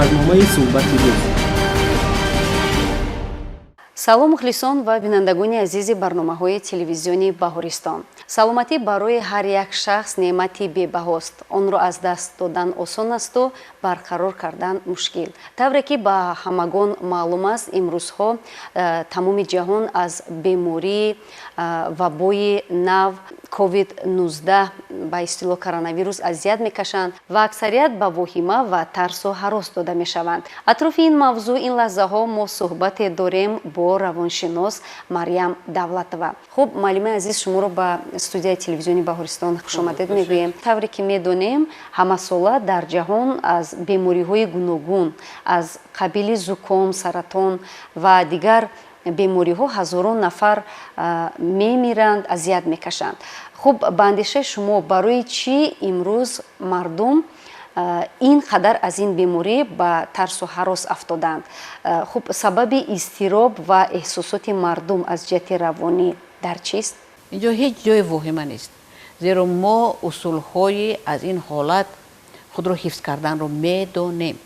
Барномаи «Суҳбати рӯз». Салом, мухлисон ва бинандагони азизи барномаҳои телевизиони «Баҳористон». Саломатӣ барои ҳар як шахс неъмати бебаҳост. Онро аз даст додан осон асту барқарор кардан мушкил. Тавре ки ба ҳамагон маълум аст, имрӯзҳо тамоми ҷаҳон аз бемории вабои нав COVID-19, ба истилоҳ коронавирус, азият мекашанд ва аксарият ба воҳима ва тарсу ҳарос дода мешаванд. Атрофи ин мавзӯъ ин лаҳзаҳо мо суҳбате дорем бо равоншинос Марьям Давлатова. Хуб, муаллимаи азиз, шуморо ба студияи телевизиони «Баҳористон» хушомадед мегӯем. Тавре ки медонем, ҳамасола дар ҷаҳон аз бемориҳои гуногун, аз қабили зуком, саратон ва дигар бемориҳо ҳазорон нафар мемиранд, азият мекашанд. Хуб, ба андешаи шумо, барои чӣ имрӯз мардум ин қадар аз ин беморӣ ба тарсу ҳарос афтоданд? Хуб, сабаби изтироб ва эҳсосоти мардум аз ҷиҳати равонӣ дар чист? Инҷо ҳеҷ ҷои воҳима нест, зеро мо усулҳои аз ин ҳолат худро ҳифз карданро медонем.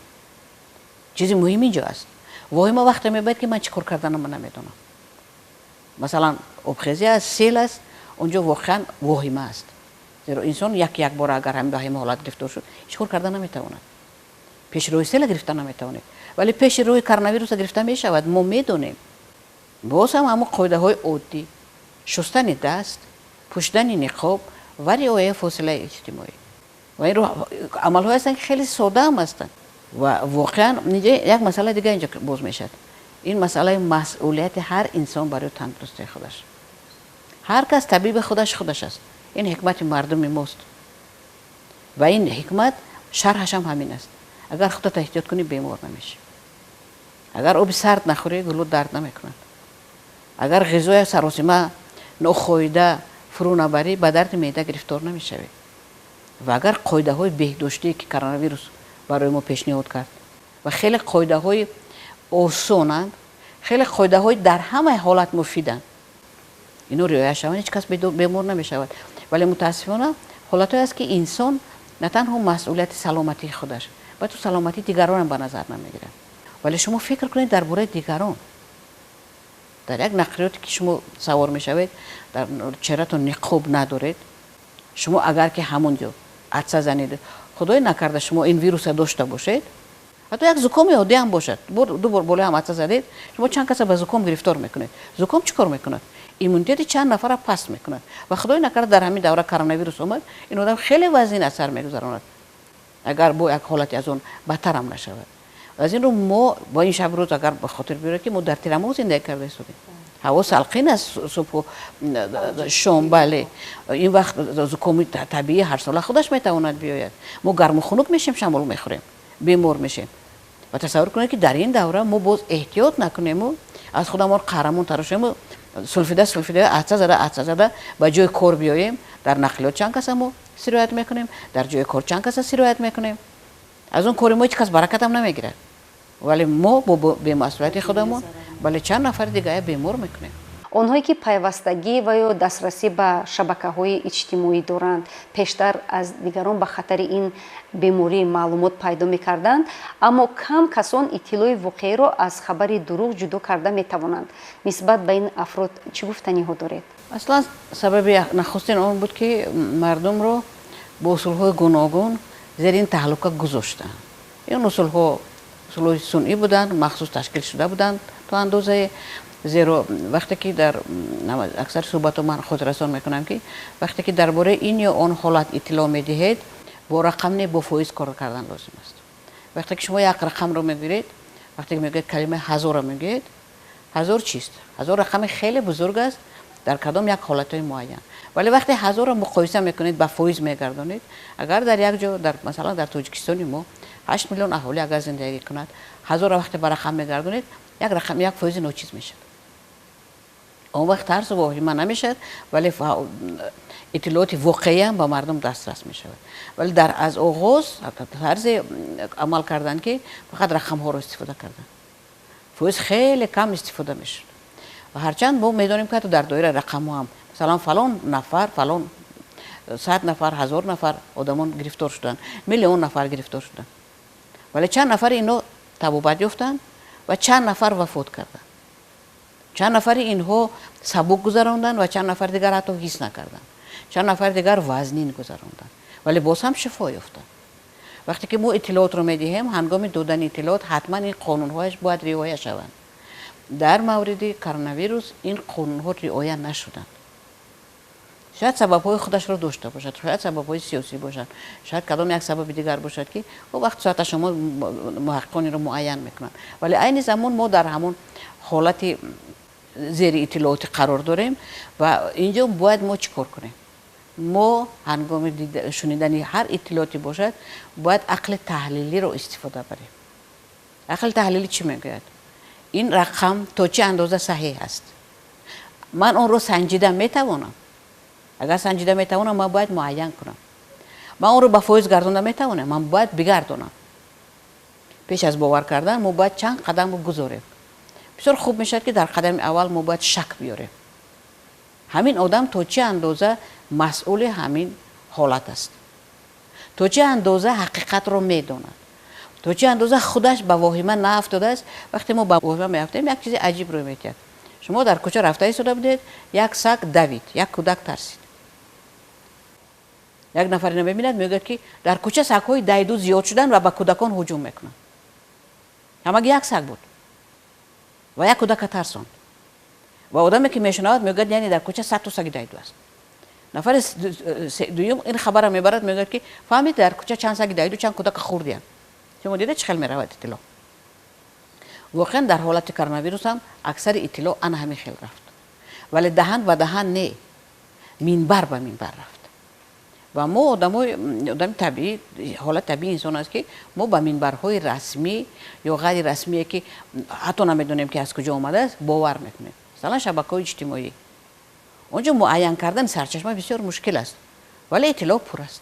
Чизи муҳим инҷо аст. Воҳима вақте мебояд, ки ман чӣ кор карданамро намедонам. Масалан, обхезӣ аст, сел аст, онҷо воқеан воҳима аст, зеро инсон як як бора агар ҳамин ба ҳамин ҳолат гирифтор шуд, ҳеҷ кор карда наметавонад. Пеши роҳи села гирифта наметавонед, вале пеши роҳи коронавируса гирифта мешавад. Мо медонем, боз ҳам ҳамон қоидаҳои оддӣ: шустани даст, пӯшидани ниқоб ва риояи фосилаи иҷтимоӣ. Ва ин амалҳое ҳастанд, ки хеле содаам ҳастанд. Ва воқеан як масъалаи дигар инҷо боз мешавад. Ин масъалаи масъулияти ҳар инсон барои тандурустии худаш. Ҳар кас табиби худаш худаш аст. Ин ҳикмати мардуми мост ва ин ҳикмат шарҳашам ҳамин аст: агар худата эҳтиёт кунӣ, бемор намешӣ, агар оби сард нахӯрӣ, гулӯ дард намекунад, агар ғизоя саросима нохоида фурӯ набарӣ, ба дарди меъда гирифтор намешавӣ, ва агар қоидаҳои беҳдоштие, ки коронавирус барои мо пешниҳод кард, ва хеле қоидаҳои осонанд, хеле қоидаҳои дар ҳамаи ҳолат муфиданд, ино риоя шаванд, ҳеҷ кас бемор намешавад. Вале мутаассифона ҳолатҳое аст, ки инсон на танҳо масъулияти саломатии худаш, балки саломатии дигаронам ба назар намегирад. Вале шумо фикр кунед дар бораи дигарон. Дар як нақлиёте ки шумо савор мешавед, дар чеҳратон ниқоб надоред, шумо агар ки ҳамон ҷо атса занед, худое накарда, шумо ин вируса дошта бошед, ҳатто як зукоми оддӣ ҳам бошад, ду бор болои ҳам атса задед, шумо чанд каса ба зуком гирифтор мекунед. Зуком чӣ кор мекунад? Иммунитети чанд нафара паст мекунад. Ва худое накарда, дар ҳамин давра коронавирус омад, ин одам хеле вазнин асар мегузаронад, агар бо як ҳолати аз он бадтарам нашавад. Аз ин рӯ мо бо ин шаб рӯз, агар ба хотир биёред, ки мо дар тирамоҳ зиндагӣ карда истодем, ҳаво салқин аст субҳу шом. Бале, ин вақт зукоми табиӣ ҳарсола худаш метавонад биёяд. Мо гарму хунук мешем, шамол мехӯрем, бемор мешем. Ва тасаввур кунед, ки дар ин давра мо боз эҳтиёт накунему, аз худамон қаҳрамон тарошему, сулфида сулфида, атса зада атса зада ба ҷои кор биёем. Дар нақлиёт чанд каса мо сироят мекунем, дар ҷои кор чанд каса сироят мекунем. Аз он кори мо ҳеҷ кас баракатам намегирад, вале мо бо бемасъулияти худамон, бале, чанд нафари дигая бемор мекунем. Онҳое ки пайвастагӣ ва ё дастрасӣ ба шабакаҳои иҷтимоӣ доранд, пештар аз дигарон ба хатари ин беморӣ маълумот пайдо мекарданд, аммо кам касон иттилои воқеиро аз хабари дурӯғ ҷудо карда метавонанд. Нисбат ба ин афрод чӣ гуфтаниҳо доред? Аслан сабаби нахустин он буд, ки мардумро бо усулҳои гуногун зери ин таҳлука гузоштанд. Ин усулҳо усулҳои сунъӣ буданд, махсус ташкил шуда буданд то андозае, зеро вақте ки дар аксари суҳбатҳо ман хотиррасон мекунам, ки вақте ки дар бораи ин ё он ҳолат иттилоъ медиҳед, бо рақам не, бо фоиз кор кардан лозим аст. Вақте ки шумо як рақамро мегиред, вақте ки мегӯед, калимаи ҳазорро мегӯед, ҳазор чист? Ҳазор рақами хеле бузург аст дар кадом як ҳолатҳои муайян. Вале вақте ҳазорро муқоиса мекунед, ба фоиз мегардонед, агар дар як ҷо, дар масалан дар Тоҷикистони мо 8 миллион аҳолӣ агар зиндагӣ кунад, ҳазорро вақте ба рақам мегардонед, як рақам, як фоизи ночиз мешавад. Он вақт тарсу воҳима намешавад, вале иттилооти воқеиам ба мардум дастрас мешавад. Вале дар аз оғоз тарзе амал карданд, ки фақат рақамҳоро истифода карданд, фоиз хеле кам истифода мешуд. Ва ҳарчанд мо медонем, ки ҳатто дар доираи рақамҳо ҳам, масалан, фалон нафар, фалон 100 нафар, 1000 нафар одамон гирифтор шуданд, миллион нафар гирифтор шуданд. Вале чанд нафари инҳо табобат ёфтанд ва чанд нафар вафот карданд. Чанд нафари инҳо сабук гузаронданд ва чанд нафари дигар ҳатто ҳис накарданд. Чанд нафари дигар вазнин гузаронданд, вале боз ҳам шифо ёфтанд. Вақте ки мо иттилоотро медиҳем, ҳангоми додани иттилоот ҳатман ин қонунҳояш бояд риоя шаванд. Дар мавриди коронавирус ин қонунҳо риоя нашуданд. Шояд сабабҳои худашро дошта бошад, шояд сабабҳои сиёсӣ бошад, шояд кадом як сабаби дигар бошад, ки о вақт соата шумо муҳаққиқон инро муайян мекунанд. Вале айни замон мо дар ҳамон ҳолати зери иттилоотӣ қарор дорем ва инҷо бояд мо чӣ кор кунем? Мо ҳангоми шунидани ҳар иттилооте бошад, бояд ақли таҳлилиро истифода барем. Ақли таҳлилӣ чӣ мегӯяд? Ин рақам то чӣ андоза саҳеҳ аст? Ман онро санҷида метавонам? Агар санҷида метавонам, ман бояд муайян кунам. Ман онро ба фоиз гардонда метавонам? Ман бояд бигардонам. Пеш аз бовар кардан мо бояд чанд қадамро гузорем. Бисёр хуб мешавад, ки дар қадами аввал мо бояд шак биёрем. Ҳамин одам то чӣ андоза масъули ҳамин ҳолат аст, то чӣ андоза ҳақиқатро медонад, то чӣ андоза худаш ба воҳима наафтодааст. Вақте мо ба воҳима меафтем, як чизи аҷиб рӯй медиҳад. Шумо дар кӯча рафта истода будед, як саг давид, як кӯдак тарсид. Як нафар ина мебинад, мегӯяд, ки дар кӯча сагҳои дайду зиёд шуданд ва ба кӯдакон ҳуҷум мекунанд. Ҳамаги як саг буд ва як кӯдака тарсонд. Ва одаме ки мешунавад, мегӯяд, яъне дар кӯча 100-то саги дайду аст. Нафари дуюм ин хабарро мебарад, мегӯяд, ки фаҳмид, дар кӯча чанд саги дайду чанд кӯдака хӯрдиянд. Шумо дида, чӣ хел меравад иттилоъ? Воқеан, дар ҳолати коронавирус ҳам аксари иттилоъ ана ҳамин хел рафт, вале даҳан ба даҳан не, минбар ба минбар рафт. Ва мо одамои одами табиӣ, ҳолати табиии инсон аст, ки мо ба минбарҳои расмӣ ё ғайри расмие, ки ҳатто намедонем, ки аз куҷо омадааст, бовар мекунем. Масалан, шабакаҳои иҷтимоӣ, он ҷо муайян кардани сарчашма бисёр мушкил аст, вале иттилоъ пур аст.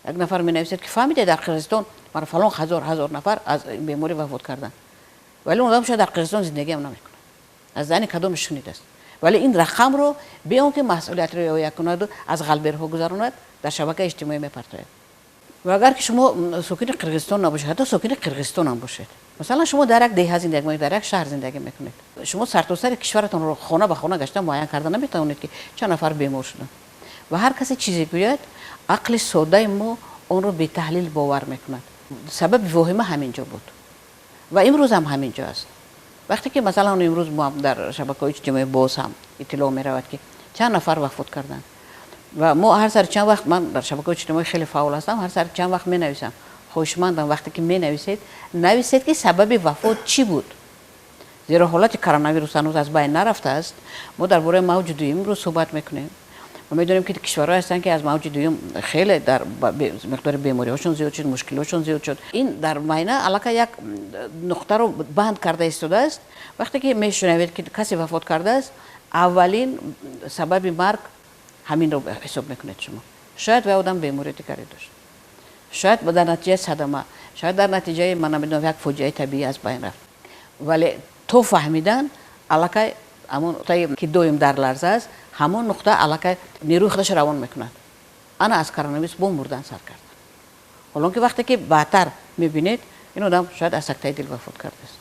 Як нафар менависад, ки фаҳмиде, дар Қирғизистон мара фалон ҳазор ҳазор нафар аз беморӣ вафот карданд. Вале он одам шояд дар Қирғизистон зиндагиам намекунад, аз зани кадоме шунидааст, вале ин рақамро бе он ки масъулиятро риоя кунаду аз ғалберҳо гузаронад, дар шабакаи иҷтимоӣ мепартояд. Ва агар ки шумо сокини Қирғизистон набошед, ҳатто сокини Қирғизистон ҳам бошед, масалан, шумо дар як деҳа зиндагӣ мекунед, дар як шаҳр зиндагӣ мекунед, шумо сартосари кишваратонро хона ба хона гашта муайян карда наметавонед, ки чанд нафар бемор шуданд. Ва ҳар касе чизе гӯяд, ақли содаи мо онро бетаҳлил бовар мекунад. Сабаби воҳима ҳамин ҷо буд ва имрӯз ҳам ҳамин ҷо аст. Вақте ки, масалан, имрӯз мо дар шабакаҳои иҷтимоӣ боз ҳам иттилоъ меравад, ки чанд нафар вафот карданд, ва мо ҳар сари чанд вақт, ман дар шабакаҳои иҷтимоӣ хеле фаъол ҳастам, ҳар сари чанд вақт менависам. Хоҳишмандам, вақте ки менависед, нависед, ки сабаби вафот чӣ буд, зеро ҳолати коронавирус ҳанӯз аз байн нарафтааст. Мо дар бораи мавҷи дуюм имрӯз суҳбат мекунем ва медонем, ки кишварҳое ҳастанд, ки аз мавҷи дуюм хеле дар миқдори бемориҳошон зиёд шуд, мушкилиҳошон зиёд шуд. Ин дар майна аллакай як нуқтаро банд карда истодааст. Вақте ки мешунавед, ки касе вафот кардааст, аввалин сабаби марг ҳаминро ҳисоб мекунед шумо. Шояд вай одам бемории дигаре дошт, шояд дар натиҷаи садама, шояд дар натиҷаи, ман намедонам, як фоҷиаи табиӣ аз байн рафт, вале то фаҳмидан аллакай ҳамон нуқтае, ки доим дар ларза аст, ҳамон нуқта аллакай нерӯи худаш равон мекунад. Ана аз коронавирус бо мурдан сар кард. Ҳолон ки вақте ки баъдтар мебинед, ин одам шояд аз сактаи дил вафот кардааст,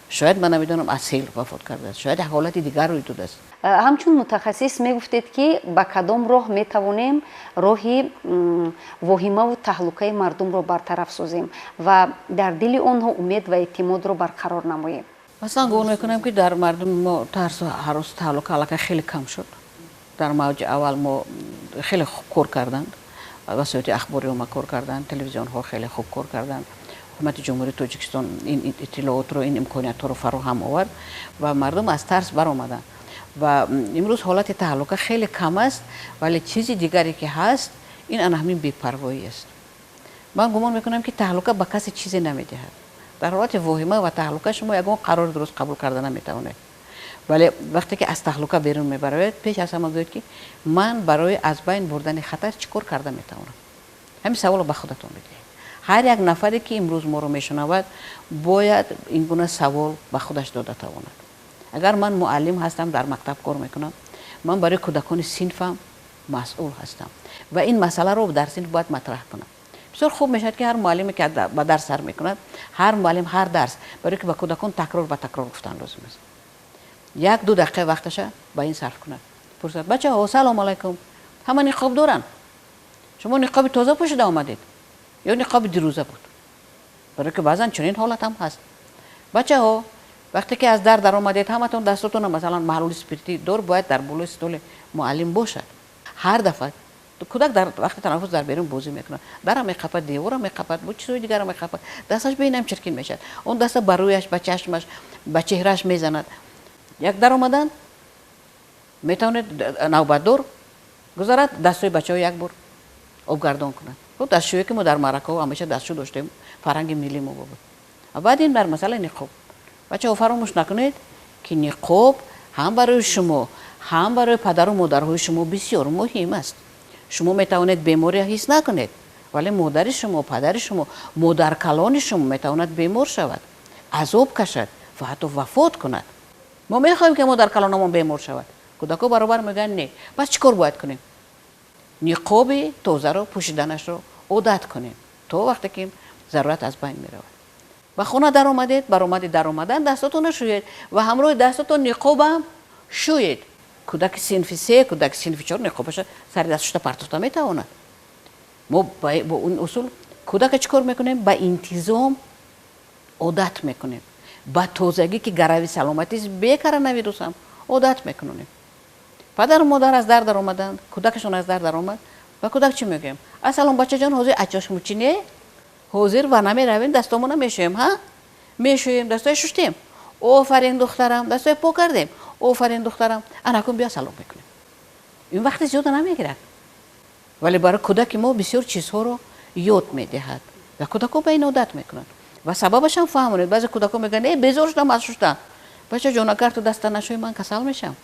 шояд, ман намедонам, аз сел вафот кардааст, шояд як ҳолати дигар рӯй додааст. Ҳамчун мутахассис мегуфтед, ки ба кадом роҳ метавонем роҳи воҳимаву таҳлукаи мардумро бартараф созем ва дар дили онҳо умед ва эътимодро барқарор намоем? Масалан, гумон мекунам, ки дар мардуми мо тарсу ҳаросу таҳлука аллакай хеле кам шуд. Дар мавҷи аввал мо хеле хуб кор карданд, васоити ахбори омма кор карданд, телевизионҳо хеле хуб кор карданд. Ҳукумати Ҷумҳурии Тоҷикистон ин иттилоотро, ин имкониятҳоро фароҳам овард ва мардум аз тарс баромаданд. Ва имрӯз ҳолати таҳлука хеле кам аст, вале чизи дигаре, ки ҳаст, ин ана ҳамин бепарвоӣ аст. Ман гумон мекунам, ки таҳлука ба касе чизе намедиҳад. Дар ҳолати воҳима ва таҳлука шумо ягон қарори дуруст қабул карда наметавонед, вале вақте ки аз таҳлука берун мебароед, пеш аз ҳама гӯед, ки ман барои аз байн бурдани хатар чӣ кор карда метавонам? Ҳамин саволро ба худатон бидиҳед. Ҳар як нафаре, ки имрӯз моро мешунавад, бояд ин гуна савол ба худаш дода тавонад. Агар ман муаллим ҳастам, дар мактаб кор мекунам, ман барои кӯдакони синфам масъул ҳастам ва ин масъаларо дар синф бояд матраҳ кунам. Бисёр хуб мешавад, ки ҳар муаллиме, ки ба дарс сар мекунад, ҳар муаллим ҳар дарс, барои ки ба кӯдакон такрор ба такрор гуфтан лозим аст, 1-2 дақиқа вақташа ба ин сарф кунад. Пурсад: бачаҳо, салом алайкум, ҳама ниқоб доранд? Шумо ниқоби тоза пӯшида омадед ё ниқоби дирӯза буд? Барои ки баъзан чунин ҳолат ҳам ҳаст. Бачаҳо, вақте ки аз дар даромадед, ҳаматон дастотонро масалан маҳлули спиртӣ дор бояд дар болои столи муаллим бошад. Ҳар дафъа кӯдак дар вақти танаффус дар берун бозӣ мекунад, дара меқапад, девора меқапад, бо чизҳои дигара меқапад, дасташ беинам чиркин мешавад, он даста ба рӯяш, ба чашмаш, ба чеҳрааш мезанад. Як даромадан метавонед навбатдор гузарад, дастҳои бачаҳо як бор обгардон кунад. Хуб, дастшӯе ки мо дар маъракаҳо ҳамеша дастшӯ доштем, фарҳанги миллии мо буд. Ва баъд ин бар масъалаи ниқоб. Бачаҳо, фаромӯш накунед, ки ниқоб ҳам барои шумо, ҳам барои падару модарҳои шумо бисёр муҳим аст. Шумо метавонед бемория ҳис накунед, вале модари шумо, падари шумо, модаркалони шумо метавонад бемор шавад, азоб кашад ва ҳатто вафот кунад. Мо мехоҳем, ки модаркалонамон бемор шавад. Кӯдакҳо баробар мегӯянд не. Пас чӣ кор бояд кунем? Ниқоби тозаро пӯшиданашро одат кунем то вақте ки зарурат аз байн меравад. Ба хона даромадед, баромади даромадан дастотонро шӯед ва ҳамроҳи дастотон ниқобам шӯед. Кӯдаки синфи 3, кӯдаки синфи 4 ниқобаша сари даст шуста партофта метавонад. Мо бо ин усул кӯдака чӣ кор мекунем? Ба интизом одат мекунем. Ба тозагӣ, ки гарави саломатист, бе коронавирусам одат мекунем. Падару модар аз дар даромаданд, кӯдакашон аз дар даромад, ба кӯдак чӣ мегӯем? Ассалом, бачаҷон, ҳозир ачошмучӣ не? Ҳозир ва намеравем, дастомона мешӯем, ҳа? Мешӯем, дастое шуштем. Офарин, духтарам, дастое пок кардем. Офарин, духтарам. Анакун биё салом мекунем. Ин вақти зиёда намегирад, вале барои кӯдаки мо бисёр чизҳоро ёд медиҳад ва кӯдакҳо ба ин одат мекунанд. Ва сабабашам фаҳмонед. Баъзе кӯдакҳо мегӯянд: э, безор шудам аз шуштан. Бачаҷон, агар ту даста нашӯӣ, ман касал мешавам.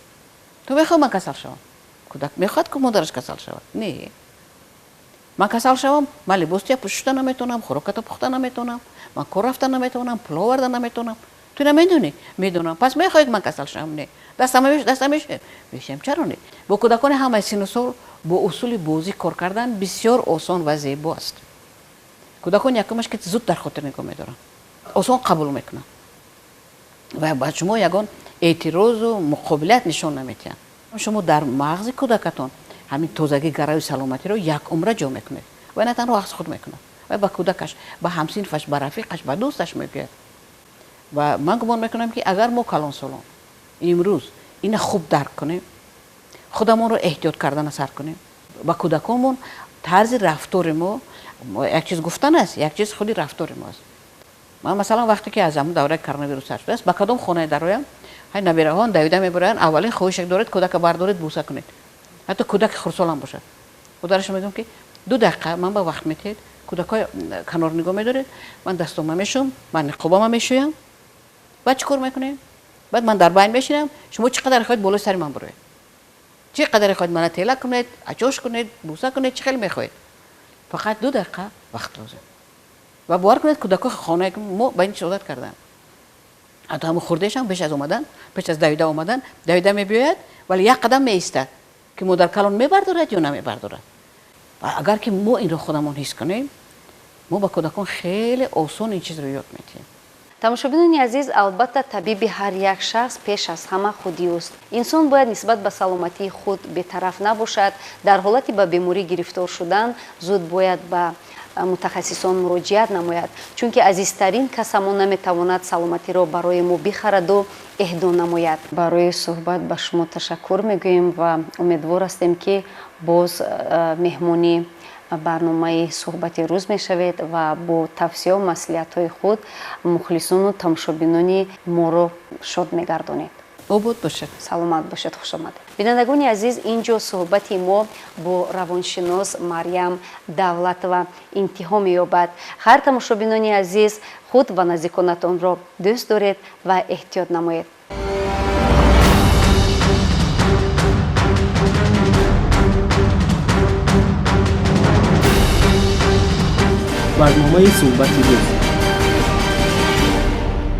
Ту мехоҳӣ ман касал шавам? Кӯдак мехоҳад, ки модараш касал шавад? Не. Ман касал шавам, ман либостия пӯшида наметавонам, хӯроката пухта наметавонам, ман кор рафта наметавонам, пул оварда наметавонам. Ту намедонӣ? Медонам. Пас мехоҳӣ, ки ман касал шавам? Не. Даста мешӯем? Мешӯем. Чаро не? Бо кӯдакони ҳамаи синну сол бо усули бозӣ кор кардан бисёр осон ва зебо аст. Кӯдакон якумаш ки зуд дар хотир нигоҳ медоранд, осон қабул мекунанд ва ба шумо ягон эътирозу муқобилият нишон намедиҳанд. Шумо дар мағзи кӯдакатон ҳамин тозагӣ, гарави саломатиро як умра ҷо мекунед ва на танҳо аз худ мекунад, ва ба кӯдакаш, ба ҳамсинфаш, ба рафиқаш, ба дӯсташ мегӯяд. Ва ман гумон мекунам, ки агар мо калонсолон имрӯз ина хуб дарк кунем, худамонро эҳтиёт кардана сар кунем, ба кӯдаконмон тарзи рафтори мо як чиз гуфтан аст, як чиз худи рафтори мо аст. Ман масалан вақте ки аз ҳамон давраи коронавирус сар шудааст, ба кадом хонае дароям, ҳай набираҳон давида мебароянд, аввалин хоҳише доред, кӯдака бардоред, бӯса кунед, ҳатто кӯдаки хурдсолам бошад. Модарашо мегӯям, ки 2 дақиқа ман ба вақт метиҳед, кӯдакҳои канор нигоҳ медоред, ман daстома мешӯям, ман ниқобама мешӯям, баъд чӣ кор мекунем? Баъд ман дар байн мешинам, шумо чӣ қадар хоҳед болои сари ман бироед, чӣ қадар хоҳед мана тела кунед, ачош кунед, бӯса кунед, чӣ хеле мехоҳед. Фақат 2 дақиқа вақт лозим. Ва бовар кунед, кӯдакҳо хонае мо ба ин чиз одат карданд. Ҳатто ҳамон хурдешам пеш аз омадан, пеш аз давида омадан, давида мебиёяд, вале як қадам меистад, ки модаркалон мебардорад ё намебардорад. Ва агар ки мо инро худамон ҳис кунем, мо ба кӯдакон хеле осон ин чизро ёд медиҳем. Тамошобинони азиз, албатта табиби ҳар як шахс пеш аз ҳама худи ӯст. Инсон бояд нисбат ба саломатии худ бетараф набошад. Дар ҳолати ба беморӣ гирифтор шудан зуд бояд ба мутахассисон муроҷиат намояд, чунки азизтарин касамон наметавонад саломатиро барои мо бихараду эҳдо намояд. Барои суҳбат ба шумо ташаккур мегӯем ва умедвор ҳастем, ки боз меҳмони барномаи суҳбати рӯз мешавед ва бо тавсияу маслиҳатҳои худ мухлисону тамошобинони моро шод мегардонед. Обод бошед. Саломат бошед, хуш омадед. Бинандагони азиз, инҷо суҳбати мо бо равоншинос Марьям Давлатова интиҳо меёбад. Ҳар тамошобинони азиз, худ ва наздиконатонро дӯст доред ва эҳтиёт намоед. Барномаи суҳбати рӯз.